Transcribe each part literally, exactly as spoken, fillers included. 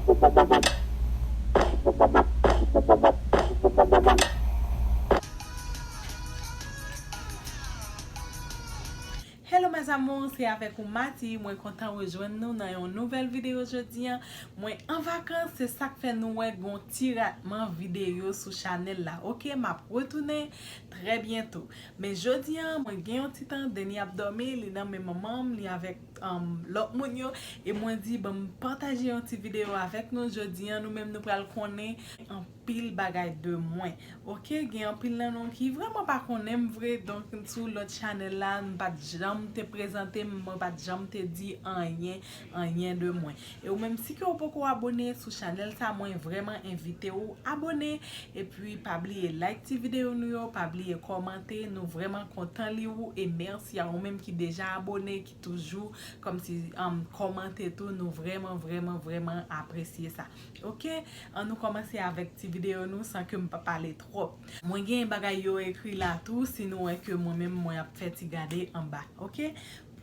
Hello mes amours, se avèk ou Mati. Mwen kontan rejwenn nou nan yon nouvèl videyo jodi a. Mwen an vakans, se sa k fè nou wè gon ti ratman videyo sou chanèl la. Ok, m ap retounen trè byento. Men jodi a, mwen gen yon ti tan, Deni ap dòmi, li nan men manman m, li avèk um, lòt moun yo. E mwen di, ban m pataje yon ti videyo avèk nou jodi a. Nou menm nou pral konnen anpil bagay de mwen. Ok, gen anpil nan nou ki vrèman pa konnen m vre. Donk, sou lòt chanèl la, m pa t janm te prezante m, mwen pa t janm te di anyen, anyen de mwen. E ou menm, si ke w poko abone sou chanèl sa, mwen vrèman envite w abone. Epi, pa bliye like ti videyo nou yo, pa bliye kòmante. Nou vrèman kontan li ou. E mèsi a ou menm ki deja abone, ki toujou kòmsi um, kòmante tou. Nou vrèman, vrèman, vrèman apresye sa. Ok, an nou kòmanse avèk ti videyo nou san ke m pa pale twòp. Mwen gen bagay yo ekri la tou, si nou wè ke mwen menm mwen ap fè ti gade anba. Ok,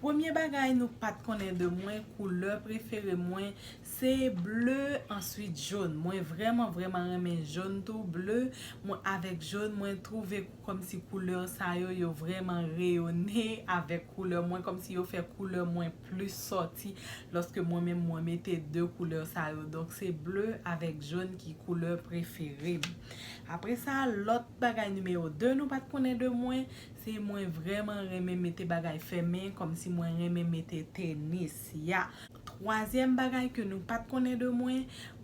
premye bagay nou pa t konnen de mwen, koulè prefere mwen se ble, answit jòn. Mwen vrèman, vrèman renmen jòn tou, ble, mwen avèk jòn, mwen twouve kòmsi koulè sa yo, yo vrèman reyone avèk koulè mwen, kòmsi yo fè koulè mwen plis sòti lòske mwen menm mwen mete de koulè sa yo. Donk, se ble avèk jòn ki koulè prefere m. Apre sa, lòt bagay nimewo de nou pa t konnen de mwen, se mwen vrèman renmen mete bagay fèmen, kòmsi mwen renmen mete tenis. Ya. Twazyèm bagay ke nou pa t konnen de mwen,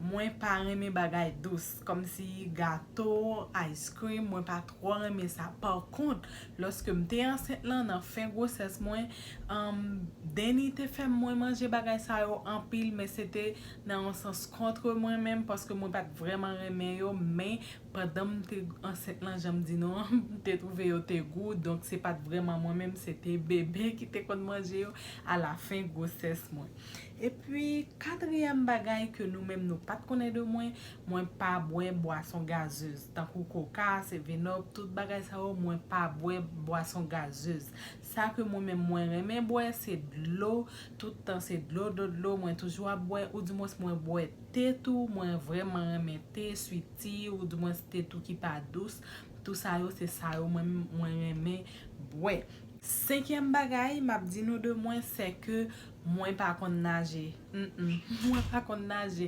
mwen pa renmen bagay dous, kòmsi gato, ice cream, mwen pa twò renmen sa. Pa kont, lòske m te ansent lan, nan fen gwosès mwen, um, Deni te fè mwen manje bagay sa yo anpil, men se te nan yon sans kont mwen menm, paske mwen pa t vrèman renmen yo, men pandan m te ansent lan, jan m di nou an, m te twouve yo te gou, donk se pa t vrèman mwen menm, se te bebe ki te konn manje yo alafen gwosès mwen. Epi, katriyèm bagay ke nou menm nou pa t konnen de mwen, mwen pa bwè bwason gazez, tankou koka, seven up, tout bagay sa yo, mwen pa bwè bwason gazez. Sa ke mwen menm mwen renmen bwè, se dlo, tout tan se dlo, dlo, dlo, mwen toujou ap bwè, oudimwens mwen bwè te tou, mwen vrèman renmen te, sweet tea, oudimwens te tou ki pa dous, tou sa yo, se sa yo mwen, mwen renmen bwè. Senkyèm bagay m ap di nou de mwen, se ke mwen pa konn naje. Mm, mm. Mwen pa konn naje.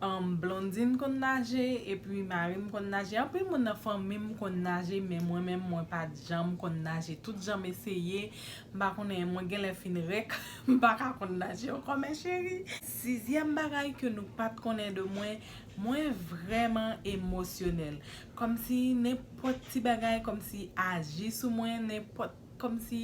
Um, Blondine konn naje, epi mari m konn naje. Anpil moun nan fanmi m konn naje, men mwen menm, mwen pa t janm konn naje. Tout jan m eseye, m pa konnen, mwen genlè fin rèk, m pa ka konn naje ankò, mes chéries. Sizyèm bagay ke nou pa t konnen de mwen, mwen vrèman emosyonèl. Kòmsi nenpòt ti bagay, kòmsi aji sou mwen, nenpòt, kòmsi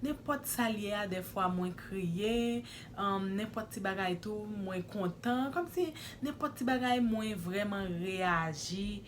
nenpòt sa l ye a, dèfwa mwen kriye, um, nenpòt ti bagay tou, mwen kontan, kòmsi nenpòt ti bagay, mwen vrèman reyaji.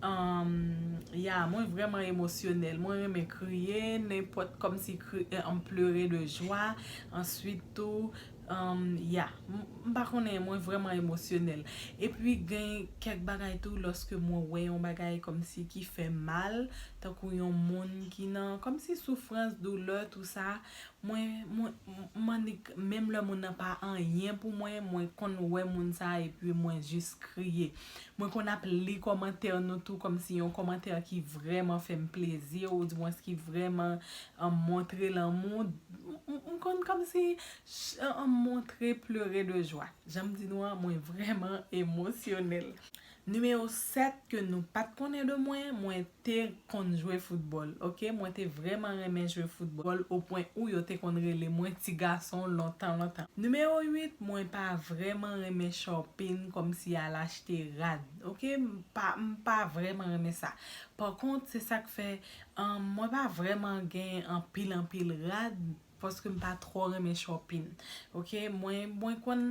Um, ya, mwen vrèman emosyonèl. Mwen renmen kriye, nenpòt, kòmsi kri, eh, m plere de jwa. Answit tou, um, ya, m, m pa konnen, mwen vrèman emosyonèl. Epi gen kèk bagay tou, lòske mwen wè yon bagay kòmsi ki fè m mal, tankou yon moun ki nan, kòmsi soufrans, doulè, tou sa, mwen, mwen, m annik, menm lè moun nan pa anyen pou mwen, mwen konn wè moun sa epi mwen jis kriye. Mwen konn ap li kòmantè nou tou, kòmsi yon kòmantè ki vrèman fè m plezi, oudimwens ki vrèman, um, montre lanmou. M, m, m konn kòmsi, ch-, um, montre plere de jwa. Jan m di nou an, mwen vrèman emosyonèl. Nimewo sèt ke nou pa t konnen de mwen, mwen te konn jwe foutbòl, ok? Mwen te vrèman renmen jwe foutbòl, o pwen ou yo te konn rele mwen ti gason lontan, lontan. Nimewo uit, mwen pa vrèman renmen shopping, kòmsi al achte rad, ok? M pa, m pa vrèman renmen sa. Pa kont, se sa k fè, um, mwen pa vrèman gen anpil, anpil rad, paske m pa twò renmen shopping, ok? Mwen, mwen konn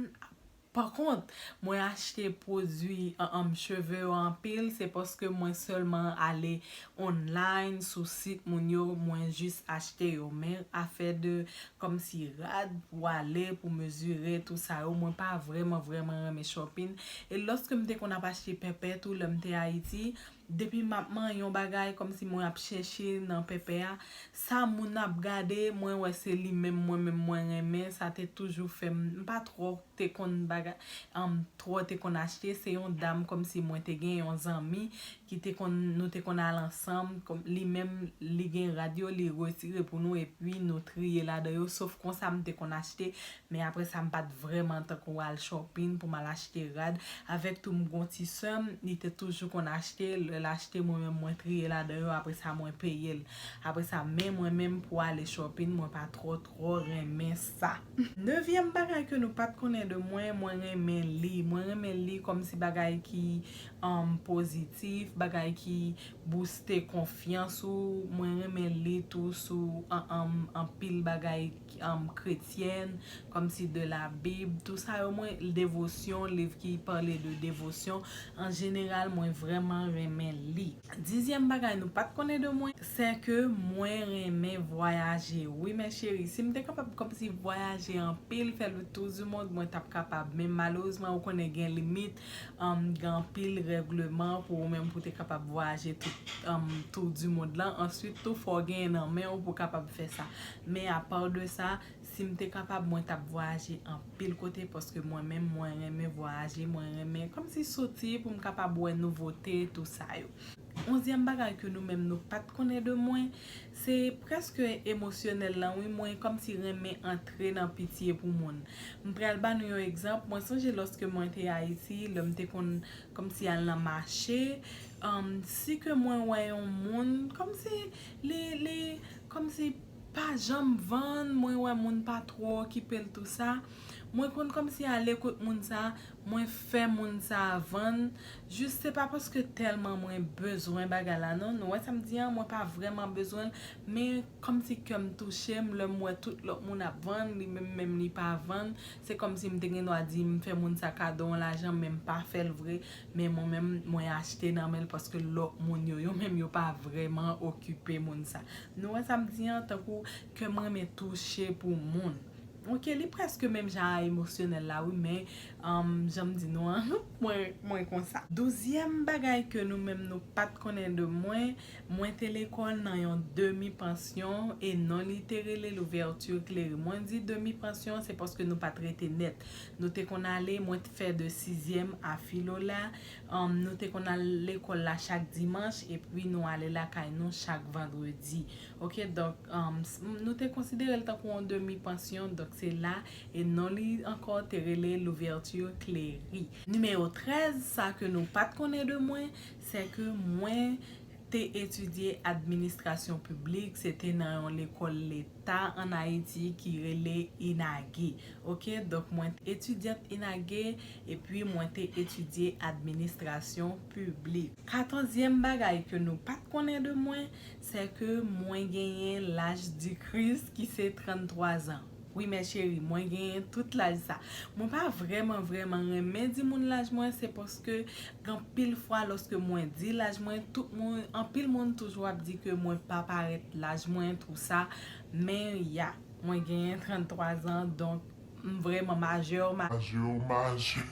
Pa kont, mwen achte pwodui, an, an, cheve yo anpil, se paske mwen sèlman ale online sou sit moun yo, mwen jis achte yo. Men afè de kòmsi rad pou ale, pou mezire, tou sa yo, mwen pa vrèman, vrèman renmen shopping. E lòske m te konn ap achte pèpè tou, lè m te Ayiti, Depi m ap manyen yon bagay, kòmsi mwen ap chèche nan pèpè a, sa moun ap gade, mwen wè se li menm, mwen menm mwen renmen, sa te toujou fè m, m pa twò te konn bagay, um, twò te konn achte, se yon dam kòmsi mwen te gen yon zanmi ki te konn, nou te konn al ansanm, kòm, li menm, li gen rad yo, li retire pou nou, epi nou triye ladan yo, sof konsa m te konn achte, men apre sa, m pa t vrèman tankou al shopping pou m al achte rad. Avèk tou, m gon ti sè m, li te toujou konn achte, lè l achte, mwen menm, mwen triye ladan yo, apre sa, mwen peye l. Apre sa, men mwen menm pou ale shopping, mwen pa twò, twò renmen sa. Nevyèm bagay ke nou pa t konnen de mwen, mwen renmen li. Mwen renmen li kòmsi bagay ki, um, pozitif, bagay ki booste konfyans ou. Mwen renmen li tou sou, an, an, anpil bagay, um, kretyèn, kòmsi de la Bib, tou sa yo, mwen, devosyon, liv ki pale de devosyon. An jeneral, mwen vrèman renmen li. Dizyèm bagay nou pa t konnen de mwen, se ke mwen renmen vwayaje. Wi, mes chéris, si m te kapab kòmsi vwayaje anpil, fè le tour du monde, mwen t ap kapab. Men malerezman, ou konnen gen limit, um, gen anpil règleman pou ou menm pou te kapab vwayaje tout, um, tour du monde lan. Answit, tou, fò w genyen nan men w pou w kapab fè sa. Men apa de sa, si m te kapab, mwen t ap vwayaje anpil kote, paske mwen menm, mwen renmen vwayaje, mwen renmen kòmsi soti pou m kapab wè nouvote, tou sa yo. Onzyèm bagay ke nou menm nou pa t konnen de mwen, se prèske emosyonèl lan, wi, mwen kòmsi renmen antre nan pitye pou moun. M pral ba nou yon egzanp, mwen sonje lòske mwen te Ayiti, lè m te konn kòmsi al nan mache, um, si ke mwen wè yon moun, kòmsi li, li, kòmsi pa janm vann, mwen wè moun pa twò okipe l tou sa. Mwen konn kòmsi ale kot moun sa, mwen fè moun sa vann. Jis se pa paske tèlman mwen bezwen bagay la non. Nou wè sa m di an, mwen pa vrèman bezwen l, men kòmsi kè m touche m lè m wè tout lòt moun ap vann, li menm menm li pa vann. Se kòmsi m te gen dwa di m fè moun sa kado yon lajan, men m pa fè l vre. Men mwen menm, mwen achte nan men l paske lòt moun yo, yo menm yo pa vrèman okipe moun sa. Nou wè sa m di an, tankou kè m renmen touche pou moun. Ok, li prèske menm jan a emosyonèl la, wi, men, um, jan m di nou an, mwen, mwen konsa. Douzyèm bagay ke nou menm nou pa t konnen de mwen, mwen te lekòl nan yon demi pansyon e non li te rele Louverture Cléry. Mwen di demi pansyon, se paske nou pa t rete nèt. Nou te konn ale, mwen t fè de sizyèm a Filola. Um, nou te konn al lekòl la chak dimanch, epi nou ale lakay nou chak vandredi. Ok, donk, um, s-, m-, nou te konsidere l tankou yon demi pansyon, donk se la, e non li ankò te rele Louverture Cléry. Nimewo trèz, sa ke nou pa t konnen de mwen, se ke mwen te etidye administrasyon piblik, se te nan yon lekòl leta ann Ayiti ki rele INAGE. Ok, donk mwen etidyant INAGE, epi mwen te etidye administrasyon piblik. Katòzyèm bagay ke nou pa t konnen de mwen, se ke mwen genyen laj di Kris ki se tranntwa zan. Wi, mes chéris, mwen genyen tout laj sa. Mwen pa vrèman, vrèman renmen di moun laj mwen, se paske gen anpil fwa lòske mwen di laj mwen, tout moun, anpil moun toujou ap di ke mwen pa parèt laj mwen, tou sa. Men, ya, mwen genyen tranntwa zan, donk, m vrèman majè, ma-, majè, majè.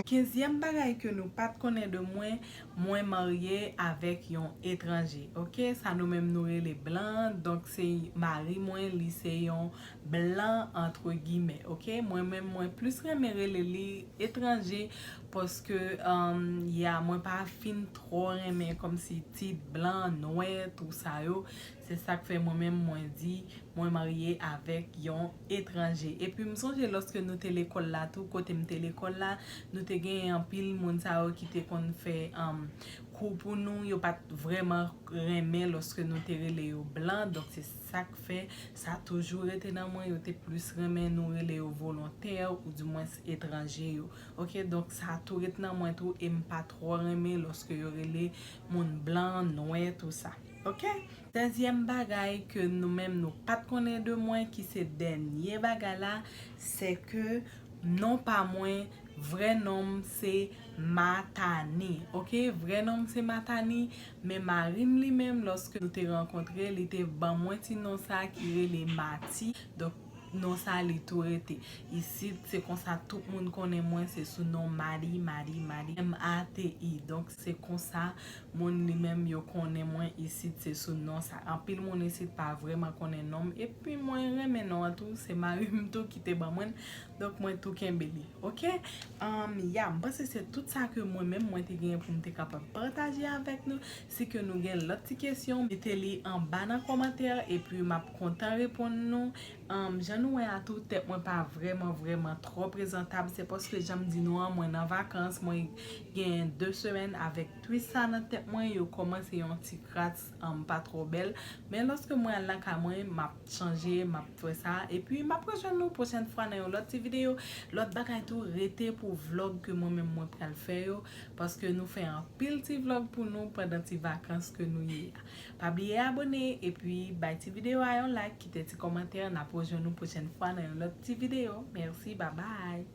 Kenzyèm bagay ke nou pa t konnen de mwen, mwen marye avèk yon etranje. Ok, sa nou menm nou rele blan, donk se mari mwen, li se yon blan, entre guillemets. Ok, mwen menm mwen plis renmen rele li etranje, paske, um, ya, mwen pa fin twò renmen kòmsi tit blan, nwè, tou sa yo. Se sa k fè mwen menm mwen di mwen marye avèk yon etranje. Epi m sonje lòske nou te lekòl la tou, kote m te lekòl la, nou te genyen anpil moun sa yo ki te konn fè, um, kou pou nou, yo pa t vrèman renmen lòske nou te rele yo blan, donk se sa k fè sa toujou rete nan mwen, yo te plis renmen nou rele yo volontè oudimwens etranje yo. Ok, donk sa tou ret nan mwen tou, e m pa twò renmen lòske yo rele moun blan, nwè, tou sa. Ok? Sèzyèm bagay ke nou menm nou pa t konnen de mwen, ki se dènye bagay la, se ke non pa mwen, vrè non m se Matani. Ok? Vrè non m se Matani, men mari m li menm, lòske nou te rankontre, li te ban mwen ti non sa ki rele Mati. Donk, Non sa li tou rete. Isit, se konsa tout moun konnen mwen, se sou non Madi, Madi, Madi, M A T I. Donk, se konsa moun li menm yo konnen mwen isit, se sou non sa. Anpil moun isit pa vrèman konnen non m. Epi mwen renmen non an tou, se mari m tou ki te ban mwen l. Donk, mwen tou kenbe li. Oke? Um, ya, m panse se tout sa ke mwen menm, mwen te genyen pou m te kapab pataje avèk nou. Si ke nou gen lòt ti kesyon, mete li anba nan kòmantè, epi m ap kontan reponn nou. Um, jan nou wè a tou, tèt mwen pa vrèman, vrèman twò prezantab. Se paske jan m di nou an, mwen nan vakans, mwen gen de semèn avèk twist sa nan tèt mwen, yo kòmanse yon ti kras, um, pa twò bèl. Men lòske mwen al nan kay mwen, m ap chanje, m ap fè sa. Epi m ap rejwenn nou pwochèn fwa nan yon lòt ti videyo. Lòt bagay tou, rete pou vlòg ke mwen menm mwen pral fè yo. Paske nou fè anpil ti vlòg pou nou pandan ti vakans ke nou ye a. Pa bliye abone, epi bay ti videyo a yon like, kite ti kòmantè, n ap rejwenn nou pwochèn fwa nan yon lòt ti videyo. Mèsi, babay!